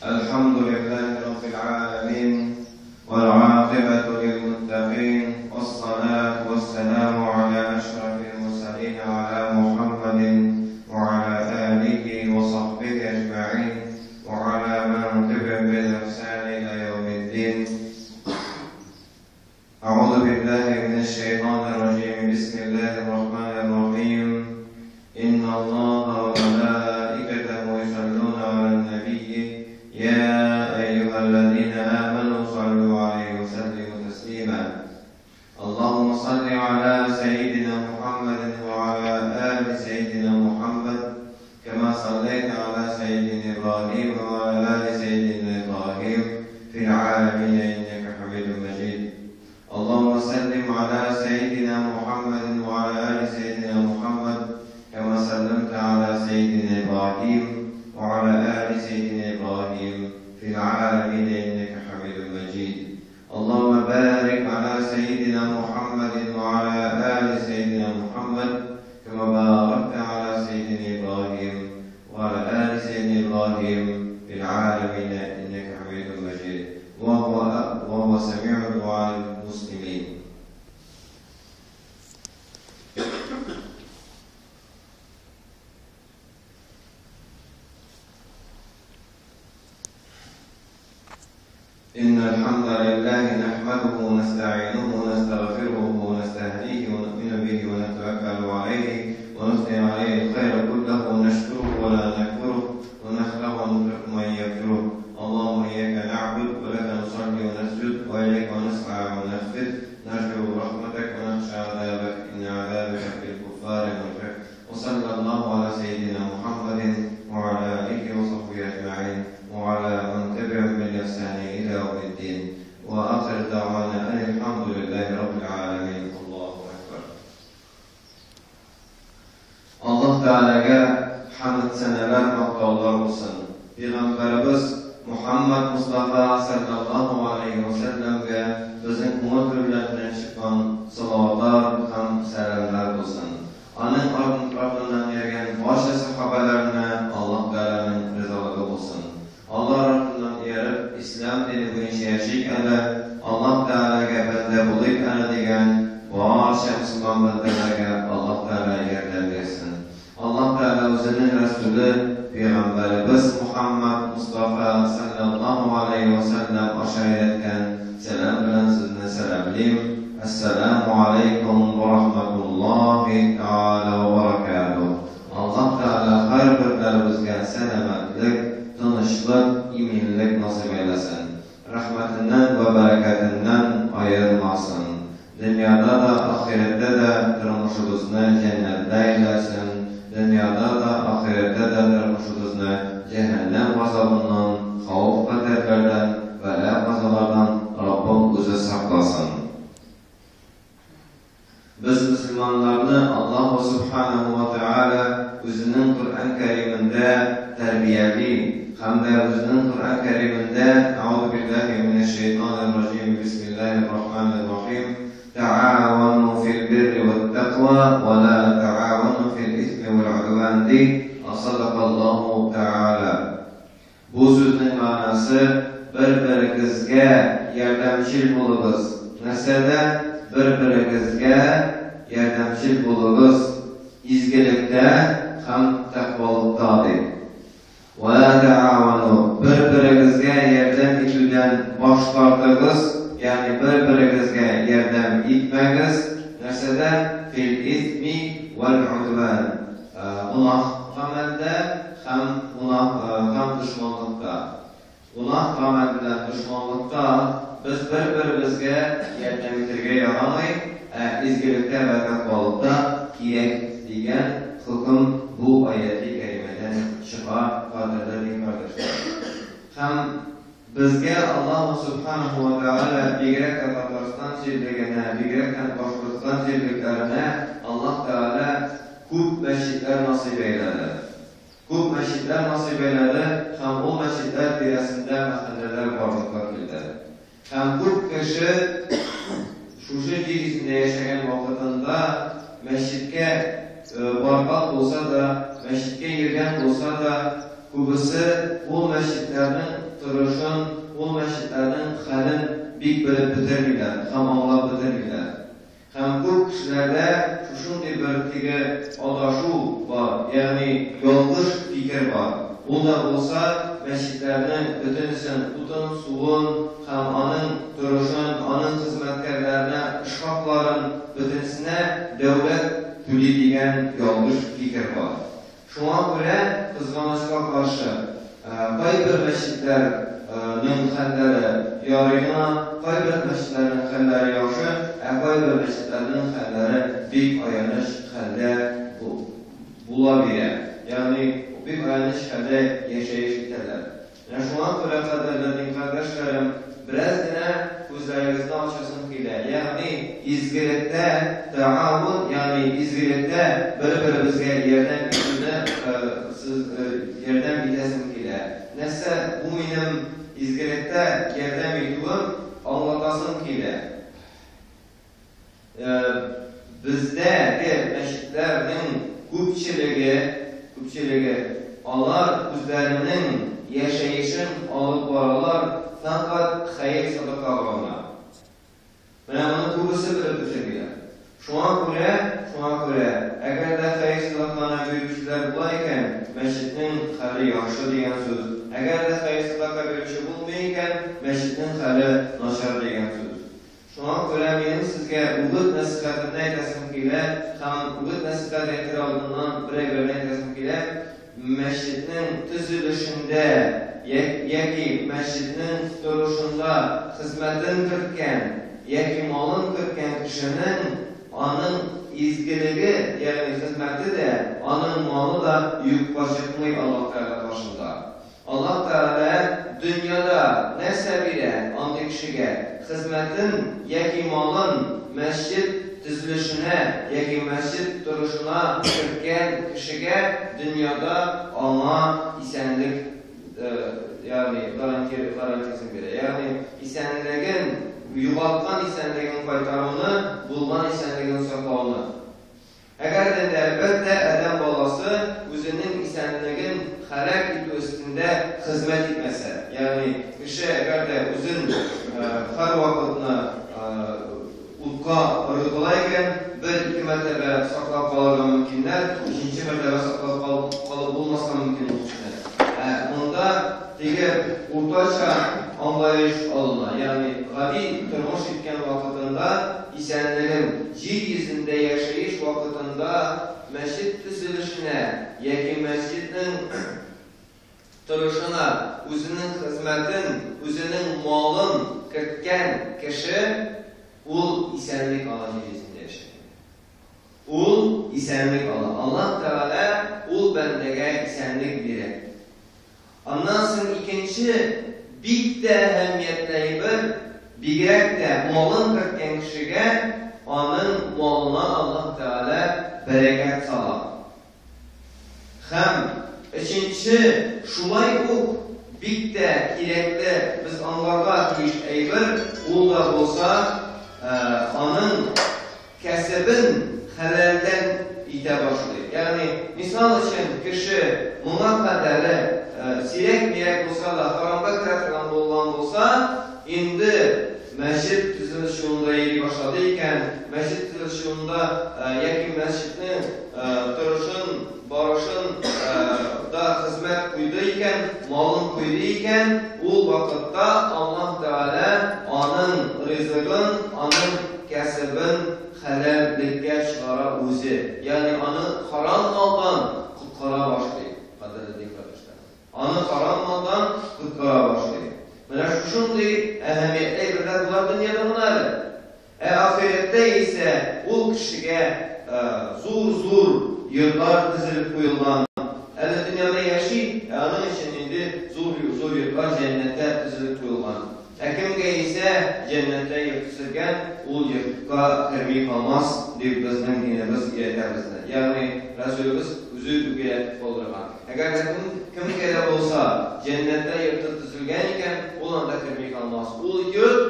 الحمد لله رب العالمين والعاقبة للمتقين والصلاة والسلام على أشرف المرسلين على محمد وعلى آله وصحبه أجمعين وعلى من تبع بالإحسان إلى يوم الدين. أعوذ بالله من الشيطان الرجيم. بسم الله الرحمن الرحيم. إن الله وملائكته يصلون على النبي يا أيها الذين آمنوا صلوا عليه وسلموا تسليما. اللهم صل على سيدنا محمد وعلى آل سيدنا محمد كما صليت على سيدنا إبراهيم وعلى آل سيدنا إبراهيم في العالمين إنك حميد مجيد. اللهم سلم على سيدنا محمد وعلى آل سيدنا محمد كما سلمت على سيدنا إبراهيم وعلى آل سيدنا إبراهيم في العالمين إنك حميد مجيد. اللهم بارك على سيدنا محمد وعلى آل سيدنا محمد كما باركت على سيدنا إبراهيم وعلى آل سيدنا إبراهيم في العالمين إنك حميد مجيد. وهو سميع دعاء المسلمين. إن الحمد لله نحمده ونستعينه ونستغفره ونستهديه ونؤمن به ونتوكل عليه ونثني عليه الخير كله ونشكره ولا نكفره ونخلع ونترك من يكفره. اللهم إياك نعبد ولك نصلي ونسجد وإليك نسعى ونخفض. نرجو رحمتك ونخشى عذابك إن عذابك بالكفار ملحق. وصلى الله على سيدنا محمد وعلى آله وصحبه أجمعين وعلى من تبعهم بالإحسان إلى يوم الدين. وآخر دعوانا أن الحمد لله رب العالمين. الله أكبر. Allah Teala'ga hamd sanalar, maqtovlar bo'lsin. Peygamberimiz Muhammad Mustafa sallallohu alayhi va sallamga bizning ummat bilan chiqqan salovatlar ham salamlar bo'lsin. Onun ortidan ergan barcha sahobalarni Alloh taolaning rizoligi bo'lsin. Alloh ortidan erib islom dini bo'yicha yashaylik ana, Alloh taolaga banda bo'laylik ana degan barcha musulmon bandalarga Alloh taolo yordam bersin. Alloh taolo o'zining rasuli Peygamberimiz Muhammad Mustafa sallallohu alayhi va sallam osha aytgan salam bilan sizni salamlayman. Assalomu alaykum va rahmatullohi taala va barakatuh. Alloh taolo har birlarimizga salomatlik, tinchlik, iminlik nasib eylesin. Rahmatidan va barakatidan ayirmasin. Dünyada da, ahiretde de turmushimizni jannatda eylesin. Dünyada da, ahirette de turmushimizni jahannam azobidan, xavf xatarlardan, balo qazolardan Rabbim o'zi saqlasin. Biz musulmonlarni Alloh subhanahu va taolo o'zining Qur'on Karimida tarbiyali hamda o'zining Qur'on Karimida A'udhu billahi minash shaytonir rojim. Bismillahir rohmanir rohim. Ta'awanu fil birri wat taqwa va la ta'awanu fil ithmi wal 'udwan. Sadaqallohu ta'ala. Bu so'zning ma'nosi bir-biringizga yordamchil bo'liniz. Narsada bir-biringizga yordamchil bo'liniz. Izgilikda ham taqvolikda deb. Va la ta'awanu, bir-biringizga yordam etuvdan bosh tortingiz, ya'ni bir-biringizga yordam etmangiz. Narsada fil ithmi wal 'udwan. Gunoh amalda ham gunoh ham dushmanlikda. Gunoh amal bilan dushmanlikda biz bir-birimizga yordam etishga yaramay, izgilikda va taqvolikda kerak degan hukm bu oyati karimadan chiqa qadrli din qardoshlar. Ham bizga Alloh subhanahu va taolo bigrak Tatariston jerligini, bigrak ham Boshqirdiston jerliklarini Alloh taolo ko'p masjidlar nasib eyladi. Ko'p masjidlar nasib eyladi, ham u masjidlar terasida mahallalar borliqqa keldi. Ham ko'p kishi shu yer yuzida yashagan vaqtida masjidga borgan bo'lsa da, masjidga yurgan bo'lsa da, күбесе ул мәчетләрнең торышын, ул мәчетләрнең хәлен бик белеп бетермиләр һәм аңлап бетермиләр. Һәм күп кешеләрдә шушындый бер теге адашу бар, ягъни ялгыш фикер бар. Ул да булса, мәчетләрнең бөтенесен, утын, суын һәм аның торышын, аның хезмәткәрләренә эш хакларын бөтенесенә дәүләт түли дигән ялгыш фикер бар. Шуңа күрә, кызганычка каршы, кайбер мәчетләрнең хәлләре ярый гына, кайбер мәчетләрнең хәлләре яхшы, ә кайбер мәчетләрнең хәлләре бик аяныч хәлдә була бирә. Ягъни бик аяныч хәлдә яшәеш итәләр. Менә шуңа күрә, кадерле дин кардәшләрем, бераз генә күзләрегезне ачасым килә. Ягъни изгелектә таавун, ягъни изгелектә бер-беребезгә ярдәм итүне сез ярдәм итәсем килә. Нәрсә бу минем изгелектә ярдәм итүем аңлатасым килә. Бездәге мәчетләрнең күпчелеге, күпчелеге алар үзләренең яшәешен алып баралар фәкать хәер-садака гына. Менә моны күбесе белеп бетермиләр. Шуңа күрә, шуңа күрә, әгәр дә хәер-садаканы бирүчеләр була икән, мәчетнең хәле яхшы дигән сүз. Әгәр дә хәер-садака бирүче булмый икән, мәчетнең хәле начар дигән сүз. Шуңа күрә минем сезгә үгет-нәсыйхәтемне әйтәсем килә һәм үгет-нәсыйхәт әйтер алдыннан бер әйберне әйтәсем килә, мәчетнең төзелешендә яки мәчетнең торышында хезмәтен керткән яки малын керткән кешенең аның изгелеге, ягъни хезмәте дә, аның малы да юкка чыкмый Аллаһ Тәгалә каршында. Аллаһ Тәгалә дөньяда нәрсә бирә андый кешегә? Хезмәтен яки малын мәсҗид төзелешенә яки мәсҗид торышына керткән кешегә дөньяда аңа исәнлек, ягъни гарантиясен бирә. Ягъни исәнлеген, югалткан исәнлеген кайтаруны, булган исәнлеген саклауны. Әгәр дә инде, әлбәттә, адәм баласы үзенең исәнлеген һәлак итү өстендә хезмәт итмәсә, ягъни кеше әгәр дә үзен һәрвакытны утка ыргытыла икән, бер-ике мәртәбә саклап калырга мөмкиннәр, өченче мәртәбә саклап калып булмаска мөмкин ул кешене. Ә монда теге уртача аңлаеш алына, ягъни гади тормыш иткән вакытында исәнлеген, җир йөзендә яшәеш вакытында мәчет төзелешенә яки мәсҗиднең торышына үзенең хезмәтен, үзенең малын керткән кеше, ул исәнлек ала җир йөзендә яшәгәндә. Ул исәнлек ала. Аллаһ Тәгалә ул бәндәгә исәнлек бирә. Аннан соң икенче бик тә әһәмиятле әйбер, бигрәк тә малын керткән кешегә, аның малына Аллаһ Тәгалә бәрәкәт сала. Һәм өченче, шулай ук бик тә кирәкле, без аңларга тиеш әйбер, ул да булса, аның кәсебен хәләлдән итә башлый. Ягъни, мисал өчен, кеше моңа кадәре сирәк-мирәк булса да харамга керә торган булган булса, инде мәчет төзелеш юлында йөри башлады икән, мәчет төзелеш юлында яки мәчетнең торышын, барышын да хезмәт куйды икән, малын куйды икән, ул вакытта Аллаһ Тәгалә аның ризыгын, аның кәсебен хәләллеккә чыгара үзе. Ягъни аны харам малдан коткара башлый, кадерле дин кардәшләрем. Аны харам малдан коткара башлый. Менә шушындый әһәмиятле әйберләр болар дөньяда гына әле. Ә ахирәттә исә ул кешегә зур-зур йортлар төзелеп куелган. Әле дөньяда яши, ә аның өчен инде зур-зур йортлар җәннәттә төзелеп куелган. Ә кемгә исә җәннәттә йорт төзелгән, ул йортка керми калмас, дип безнең динебез өйрәтә безне. Ягъни Рәсүлебез үзе үк өйрәтеп калдырган. Әгәр дә кем, кемгә дә булса җәннәттә йорты төзелгән икән, ул анда керми калмас. Ул йорт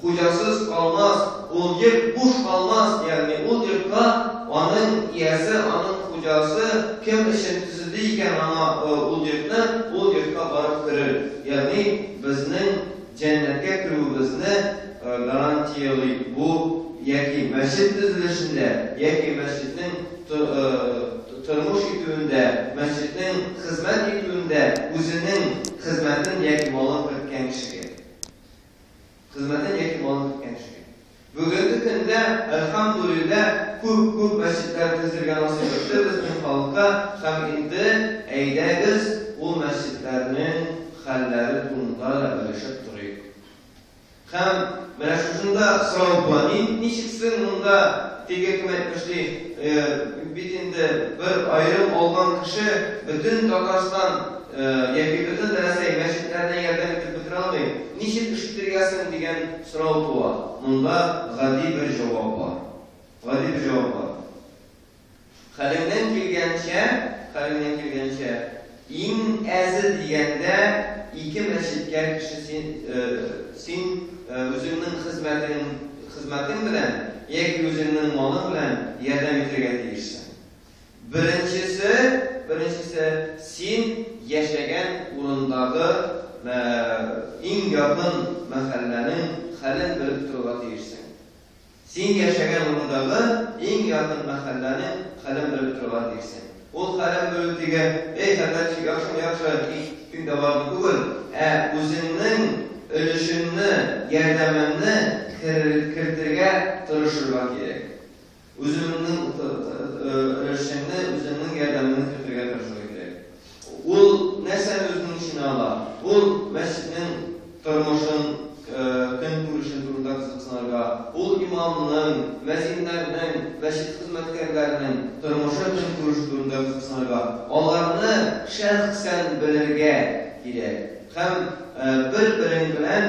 хуҗасыз калмас, ул йорт буш калмас, ягъни ул йортка аның иясе, аның хуҗасы. хуҗасы кем өчен төзеде икән аңа ул йортны, ул йортка барып керер. Ягъни безнең җәннәткә керүебезне гарантияли бу яки мәчет төзелешендә, яки мәчетнең тормыш итүендә, мәчетнең хезмәт итүендә үзенең хезмәтен яки малын керткән кешегә. Хезмәтен яки малын керткән кешегә. Бүгенге көндә, әлхәмдүлилләһ, күп-күп мәчетләр төзергә насыйп итте безнең халыкка һәм инде, әйдәгез, ул мәчетләрнең хәлләре турында да белешеп торыйк. Һәм менә шушында сорау туа, ничек соң монда, теге кем әйтмешли, бит инде бер аерым алган кеше бөтен Татарстан яки бөтен Рәсәй мәчетләренә ярдәм итеп бетерә алмый, ничек эш итергә соң дигән сорау туа. Монда гади бер җавап бар. Гади бер җавап бар. Хәлеңнән килгәнчә, хәлеңнән килгәнчә, иң әзе дигәндә ике мәчеткә кеше син, син үзеңнең хезмәтең, хезмәтең белән яки үзеңнең малың белән ярдәм итәргә тиешсең. Беренчесе, беренчесе, син яшәгән урындагы иң якын мәхәлләнең хәлен белеп торырга тиешсең. Син яшәгән урындагы иң якын мәхәлләнең хәлен белеп торырга тиешсең. Ул хәлен белү дигән, эй, хәлләр ничек, яхшымы, яхшы, иттең дә бармы түгел, ә үзеңнең өлешеңне, ярдәмеңне кертергә тырышырга кирәк. Үзеңнең өлешеңне, үзеңнең ярдәмеңне кертергә тырышырга кирәк. Ул нәрсәне үзенең эченә ала? Ул мәчетнең тормышын, көнкүрешен турында кызыксынырга, ул имамның, мәзиннәрнең, мәчет хезмәткәрләренең тормышы, көнкүреше турында кызыксынырга, аларны шәхсән белергә кирәк. Һәм бер-берең белән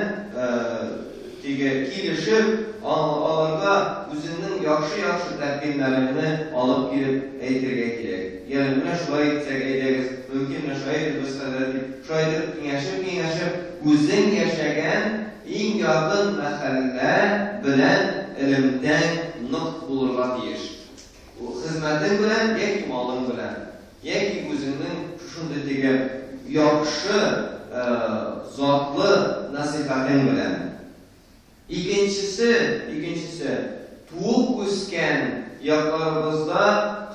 теге килешеп, аларга үзеңнең яхшы-яхшы тәкъдимнәреңне алып килеп әйтергә кирәк. Ягъни менә шулай итсәк, әйдәгез, мөмкин менә шулай итеп без хәзрәт дип, шулай итеп киңәшеп-киңәшеп, үзең яшәгән иң якын мәхәллә белән элемтәң нык булырга тиеш. Хезмәтең белән яки малың белән, яки үзеңнең шушындый теге яхшы затлы насыйхәтең белән. Икенчесе, икенчесе, туып үскән якларыбызда,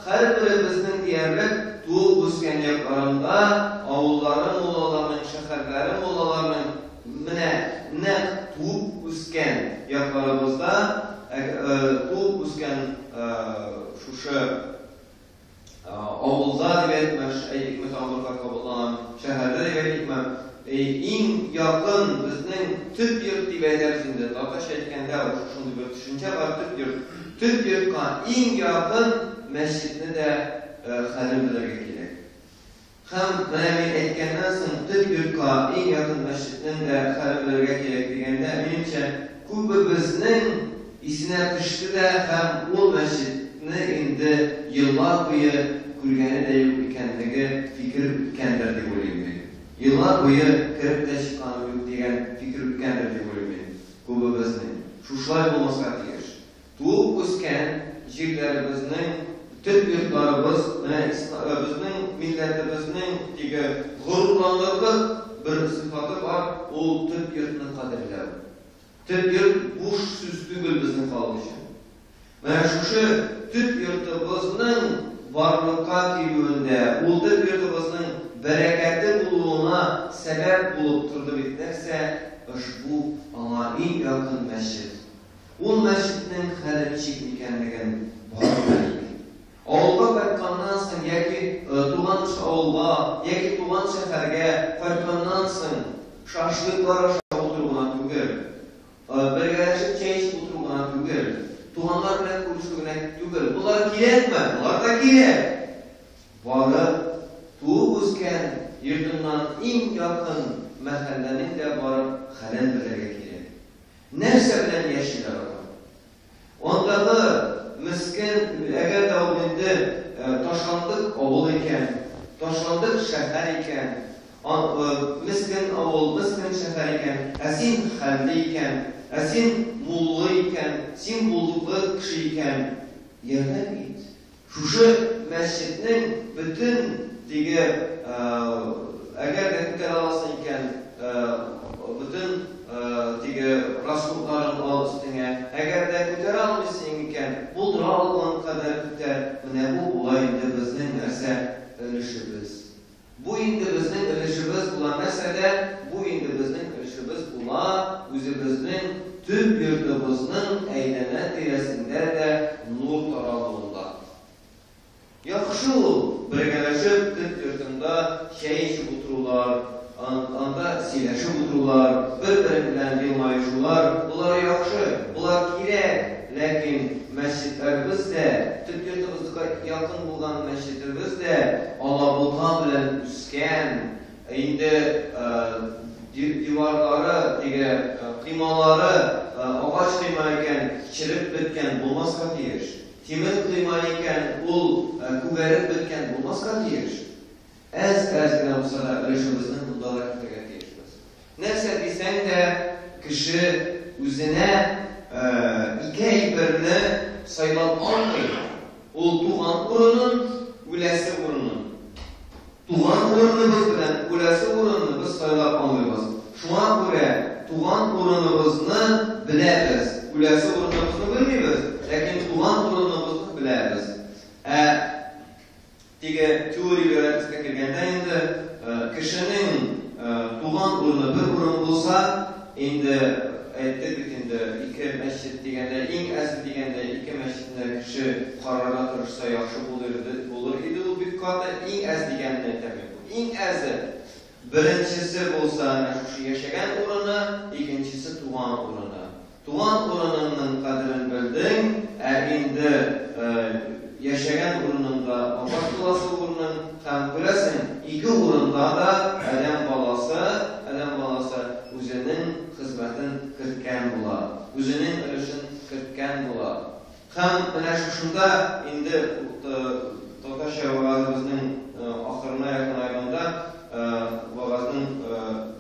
һәрберебезнең диярлек туып үскән якларында авыллары муллаларның, шәһәрләре муллаларның менә нәкъ туып үскән якларыбызда, туып үскән шушы авылда дип әйтмә, әйтикме, тагын бер кат кабатланам, шәһәрдә дип әйтикме, иң якын безнең төп йорт дип әйтәбез инде, татарча әйткәндә шушындый бер төшенчә бар, төп йорт. Төп йортка иң якын мәчетне дә хәлен белергә кирәк. Һәм менә мин әйткәннән соң төп йортка иң якын мәчетнең дә хәлен белергә кирәк дигәндә, минемчә, күбебезнең исенә төште дә һәм ул мәчетне инде еллар буе күргәне дә юк икәнлеге фикер үткәндер дип уйлыйм мин. Еллар буе кереп тә чыкканым юк дигән фикер үткәндер дип уйлыйм мин күбебезнең. Шушылай булмаска тиеш. Туып үскән җирләребезнең төп йортларыбыз, менә безнең милләтебезнең теге горурланырлык бер сыйфаты бар, ул төп йортны кадерләү. Төп йорт буш сүз түгел безнең халык өчен. Менә шушы төп йортыбызның барлыкка килүендә, ул төп йортыбызның бәрәкәте булуына сәбәп булып торды бит нәрсә? Ошбу аңа иң якын мәчет. Ул мәчетнең хәле ничек икәнлеген барып белик. Авылга кайтканнан соң яки туган авылга, яки туган шәһәргә кайтканнан соң шашлыклар ашап утыру гына түгел, бергәләшеп чәй эчеп утыру гына түгел, туганнар белән күрешү генә түгел. Болар кирәкме? Болар да кирәк. Барып, туып үскән йортыңнан иң якын мәхәлләнең дә барып хәлен белергә кирәк. Нәрсә белән яшиләр алар? Андагы мескен, әгәр дә ул инде ташландык авыл икән, ташландык шәһәр икән, мескен авыл, мескен шәһәр икән, ә син хәлле икән, ә син муллы икән, син булдыклы кеше икән, ярдәм ит. Шушы мәчетнең бөтен теге, әгәр дә күтәрә аласың икән, бөтен теге расходларын ал өстеңә. Әгәр дә күтәрә алмыйсың икән, булдыра алган кадәр күтәр. Менә бу була инде безнең нәрсә? Өлешебез. Бу инде безнең өлешебез була нәрсәдә? Бу инде безнең өлешебез була үзебезнең төп йортыбызның әйләнә-тирәсендә дә нур таралуында. Яхшы ул, бергәләшеп төп йортыңда чәй эчеп утырулар, анда сөйләшеп утырулар, бер-берең белән елмаешулар, болар яхшы, болар кирәк. Ләкин мәчетләребез дә, төп йортыбызга якын булган мәчетебез дә алабута белән үскән, инде диварлары, теге коймалары агач койма икән, череп беткән булмаска тиеш. Тимер койма икән, ул күгәреп беткән булмаска тиеш. Әз-әз генә булса да өлешебезне монда да кертергә тиешбез. Нәрсә дисәң дә, кеше үзенә ике әйберне сайлап алмый. Ул туган урынын, үләсе урынын. Туган урыныбыз белән үләсе урынны без сайлап алмыйбыз. Шуңа күрә туган урыныбызны беләбез. Үләсе урыныбызны белмибез, ләкин туган урыныбызны беләбез. Ә теге теория вероятностька килгәндә инде, кешенең туган урыны бер урын булса, инде әйттек бит инде, ике мәчет дигәндә, иң әз дигәндә ике мәчетне кеше карарга тырышса яхшы булыр иде ул бик каты, иң әз дигәнне әйтәм мин. Иң әзе беренчесе булса менә шушы яшәгән урыны, икенчесе туган урыны. Туган урыныңның кадерен белдең, ә инде яшәгән урыныңда вафат буласы урының һәм күрәсең, ике урында да адәм баласы үзенең хезмәтен керткән була, үзенең өлешен керткән була. Һәм менә шушында инде татарча вәгазебезнең ахырына якынайганда вәгазның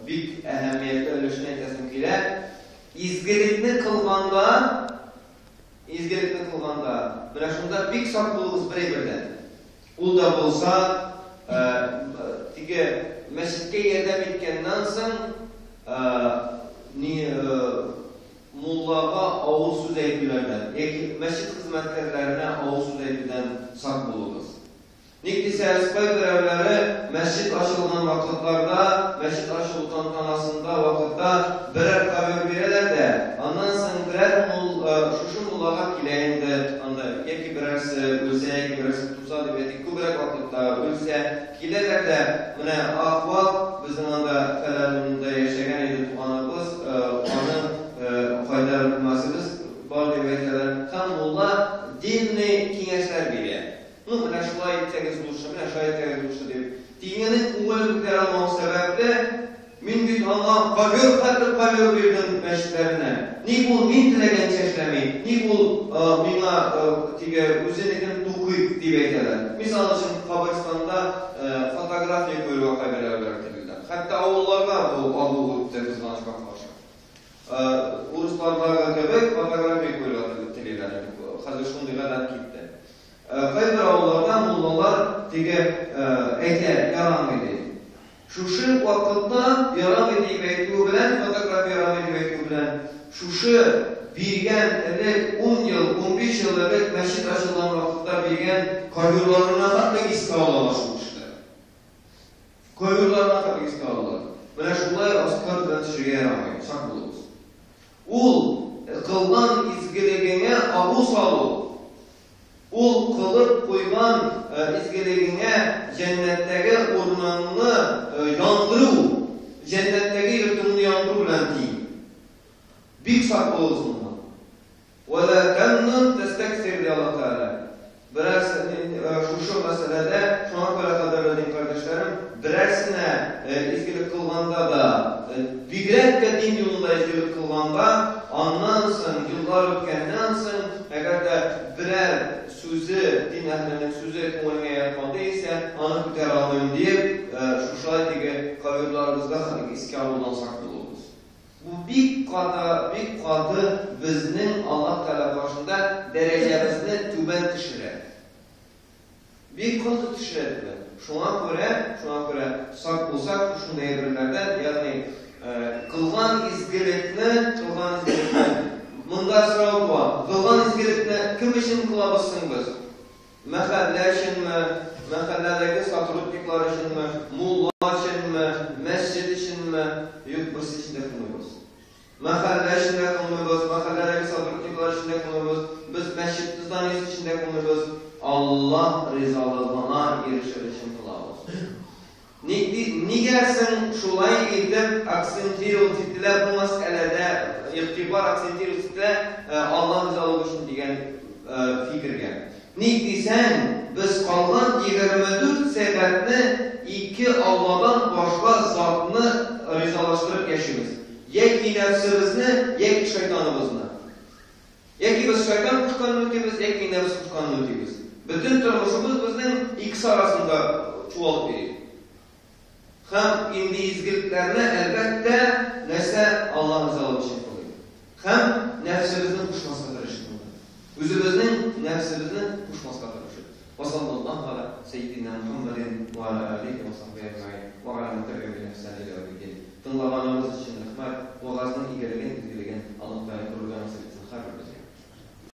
бик әһәмиятле өлешен әйтәсем килә. Изгелекне кылганда, менә шунда бик сак булыгыз бер әйбердән. Ул да булса, теге мәчеткә ярдәм иткәннән соң, муллага авыр сүз әйтүләрдән яки мәчет хезмәткәрләренә авыр сүз әйтүдән сак булыгыз. Ник дисәгез, кайберәүләре мәчет ачылган вакытларда, мәчет ачылу тантанасында вакытта берәр ковер бирәләр дә, аннан соң берәр шушы муллага килә инде, анда яки берәрсе үлсә, яки берәрсе туса дип әйтик, күбрәк вакытта үлсә, киләләр дә, менә Ахват безнең анда фәләнендә яшәгән иде туганыбыз, аның кайда бүлмәсебез бар дип әйтәләр. Һәм мулла динный киңәшләр бирә. Ну, менә шулай итсәгез лучше, менә шулай итсәгез лучше дип. Тигенең күңелен күтәрә алмау сәбәпле, мин бит аңа ковер хәтле ковер бирдем мәчетләренә. Ник ул мин теләгәнчә эшләми, ник ул миңа теге үзенекен тукый дип әйтәләр. Мисал өчен, Каберстанда фотография куярга кайберәүләр телиләр. Хәтта авылларда бу агу үтте кызганычка каршы. Урыслардагы кебек фотография куярга телиләр. Хәзер шундый гадәт китте. Кайбер авылларда муллалар теге әйтә, ярамый ди. Шушы вакытта ярамый дип әйтүе белән, фотография ярамый дип әйтүе белән, шушы биргән элек 10 ел, 15 ел элек мәчет ачылган вакытта биргән коверларына хәтле искә алалар шул кешеләр. Коверларына хәтле искә алалар. Менә шулай аскар белән төшергә ярамый, сак булыгыз. Ул кылган изгелегеңә агу салу, ул кылып куйган изгелегеңә җәннәттәге урыныңны яндыру, җәннәттәге йортыңны яндыру белән тиң. Бик сак булыгыз моннан. Вә лә тәмнун тәстәксир ди Аллаһ Тәгалә. Берәрсе шушы мәсьәләдә, шуңа күрә кадерле дин кардәшләрем, берәрсенә изгелек кылганда да, бигрәк тә дин юлында изгелек кылганда, аннан соң, еллар үткәннән соң, әгәр дә берәр сүзе, дин әһленең сүзе күңелеңә ятмады исә, аны күтәрә алмыйм диеп, шушылай теге коверларыбызга искә алудан сак булыгыз. Бу бик каты, бик каты безнең Аллаһ Тәгалә каршында дәрәҗәбезне түбән төшерә. Бик каты төшерә. Шуңа күрә, шуңа күрә сак булсак шундый әйберләрдән, ягъни кылган изгелекне, кылган изгелекне монда сорау туа. Кылган изгелекне кем өчен кылабыз соң без? Мәхәллә өченме? Мәхәлләдәге сотрудниклар өченме? Мулла өченме? Мәсҗид өченме? Юк, берсе өчен дә кылмыйбыз. Мәхәллә өчен дә кылмыйбыз, мәхәлләдәге сотрудниклар өчен дә кылмыйбыз, без мәсҗид зданиесе өчен дә кылмыйбыз. Аллаһ ризалыгына ирешер өчен кылабыз. Нигә соң шулай итеп акцентировать ителә бу мәсьәләдә, игътибар акцентировать ителә Аллаһ ризалыгы өчен дигән фикергә? Ник дисәң, без калган 24 сәгатьне ике Алладан башка затны ризалаштырып яшибез. Яки нәфсебезне, яки шайтаныбызны. Яки без шайтан кушканны үтибез, яки нәфс кушканны үтибез. Бөтен тормышыбыз безнең икесе арасында чуалып йөри. Һәм инде изгелекләрне, әлбәттә, нәрсә Аллаһ ризалыгы өчен кылыйк. Һәм нәфсебезне кушмаска тырышыйк монда. Үзебезнең нәфсебезне кушмаска тырышыйк. Ва саллаллаһу аля сәййидина Мухаммадин ва аля алихи ва сахбихи.